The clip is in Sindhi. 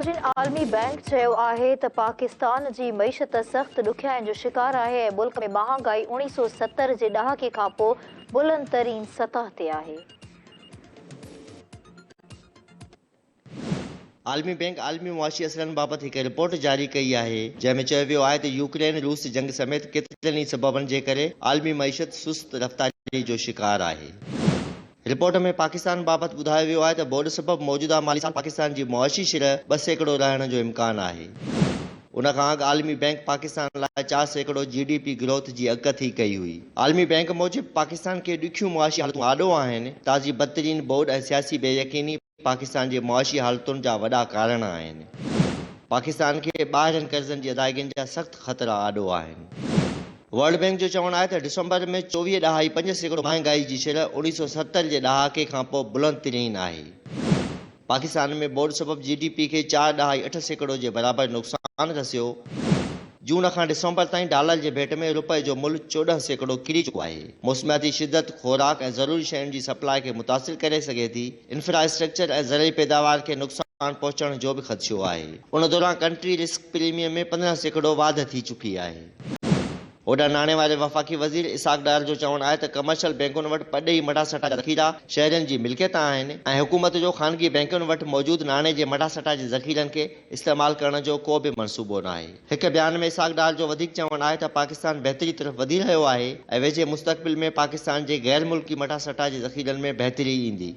عالمي بئنڪ چيو آهي ته پاڪستان جي معيشت سخت ڏکيائين جو شڪار آهي ۽ ملڪ ۾ مهانگائي 1970 جي ڏهاڪي کانپوء بلند ترين سطح تي آهي. عالمي بئنڪ عالمي معاشي اثرن بابت هڪ رپورٽ جاري ڪئي آهي، جنهن ۾ چيو ويو آهي ته يوڪرين روس جنگ سميت ڪيترن ئي سببن جي ڪري عالمي معيشت سست رفتاري جو شڪار آهي. رپورٽ ۾ پاڪستان بابت ٻڌايو ويو آهي ته ٻوڏ سبب موجوده مالي سال پاڪستان جي معاشي شرح 2% رهڻ جو امڪان آهي. ان کان اڳ عالمي بئنڪ پاڪستان لاء 4% جي ڊي پي گروٿ جي اڳڪٿي ڪئي هئي. عالمي بئنڪ موجب پاڪستان کي ڏکيون معاشي حالتون آڏو آهن، تازي بدترين ٻوڏ ۽ سياسي بي يقيني پاڪستان جي معاشي حالتن جا وڏا ڪارڻ آهن. پاڪستان کي ٻاهرين قرضن جي ادائگين جا سخت خطرا آڏو آهن. ورلڊ بئنڪ جو چوڻ آهي ته ڊسمبر ۾ 24.5% مهانگائي جي شرح 1970 جي ڏهاڪي کانپوء بلند ترين آهي. پاڪستان ۾ ٻوڏ سبب جي ڊي پي کي 4.8% جي برابر نقصان رسيو. جون کان ڊسمبر تائين ڊالر جي ڀيٽ ۾ رپئي جو ملهه 14% ڪري چڪو آهي. موسمياتي شدت خوراڪ ۽ ضروري شين جي سپلاء کي متاثر ڪري سگهي ٿي. انفراسٽرڪچر ۽ زرعي پيداوار کي نقصان پهچڻ جو به خدشو آهي. ان دوران ڪنٽري رسڪ پريميم ۾ 15% واڌ ٿي چڪي آهي. هوڏانهن ناڻي واري وفاقي وزير اسحاق ڊار جو چوڻ آهي ته ڪمرشل بئنڪن وٽ پرڏيهي مٽاسٽا جا ذخيرا شهرين جي ملڪيت آهن ۽ حڪومت جو خانگي بئنڪن وٽ موجود ناڻي جي مٽاسٽا جي ذخيرن کي استعمال ڪرڻ جو ڪو به منصوبو ناهي. هڪ بيان ۾ اسحاق ڊار جو وڌيڪ چوڻ آهي ته پاڪستان بهتري طرف وڌي رهيو آهي ۽ ويجهي مستقبل ۾ پاڪستان جي غيرملڪي مٽاسٽا جي ذخيرن ۾ بهتري ايندي.